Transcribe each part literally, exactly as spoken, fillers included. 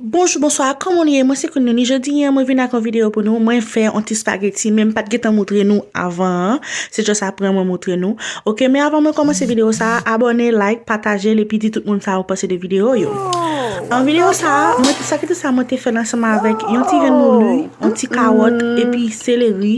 Bonjou, bonswa, kòman nou ye? Mwen se Queen Nini. Jodi a, mwen vin ak yon videyo pou nou. Mwen fè yon ti spageti, men m pa t gentan montre nou avan an. Se just apre mwen montre nou. Ok, men avan mwen kòmanse videyo sa a, abòne, like, pataje l, epi di tout moun sa ou panse de videyo yo. An videyo sa a, mwen te, spageti sa a, mwen te fè l ansanm avèk yon ti grenn mouli, yon ti kawòt, epi seleri,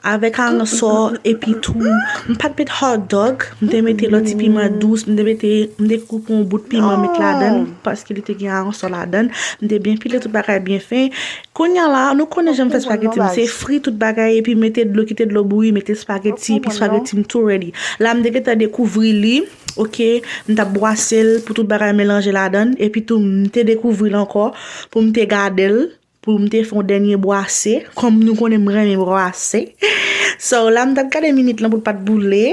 avèk aransò, epi tou, m pa t met hot dog, m te mete lòt ti piman dous, m te mete, m te koupe yon bout piman met ladan l, paske li te gen aransò ladan l. M te byen pile tout bagay byen fen. Kounye a la, nou konnen jan m fè spageti m, se fri tout bagay, epi mete dlo, kite dlo bouyi, mete spageti, epi spageti m tou ready. La, m te gentan dekouvri li, ok, m t ap bwase l pou tout bagay melanje ladan l, epi tou, m te dekouvri l ankò, pou m te gade l, pou m te fè yon dènye bwase, kòm nou konnen m renmen bwase. So, la, m t ap gade minit lan pou l pa t boule.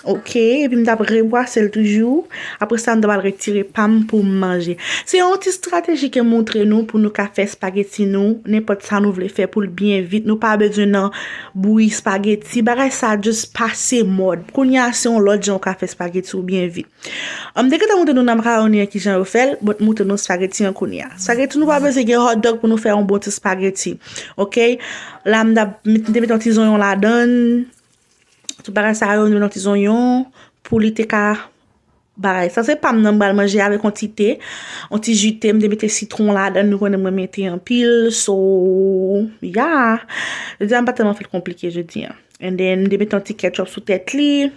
Ok, epi m t ap rebwase l toujou. Apre sa, m t ap al retire pa m pou m manje. Se yon ti estrateji ke m montre nou pou nou ka fè spageti nou, nenpòt sa nou vle fè pou l byen vit. Nou pa bezwen nan bouyi spageti. Bagay sa just pase mòd. Kounye a, se yon lòt jan ou ka fè spageti ou byen vit. An, m te gentan montre nou nan makawoni an kijan yo fè l, but m montre nou spageti an kounye a. Spageti nou pa bezwen gen hot dog pou nou fè yon bon ti spageti. Ok? La, m t ap met, m te met yon ti zonyon ladan l. Tout bagay sa yo, m te met yon ti zonyon pou li te ka bagay. Sa se pa m nan m pral manje avèk yon ti te, yon ti ji te, m te mete sitwon ladan l, nou konnen mwen mete anpil, so, yeah. Jodi a, m pa tèlman fè l konplike jodi a. And then, m te mete yon ti ketchup sou tèt li.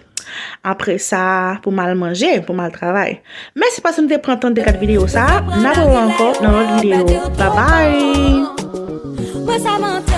Apre sa, pou m al manje, pou m al travay. Mèsi paske nou te pran tan de gad videyo sa. N ap wè ankò nan lòt videyo. Bye bye! Mwen sa manti.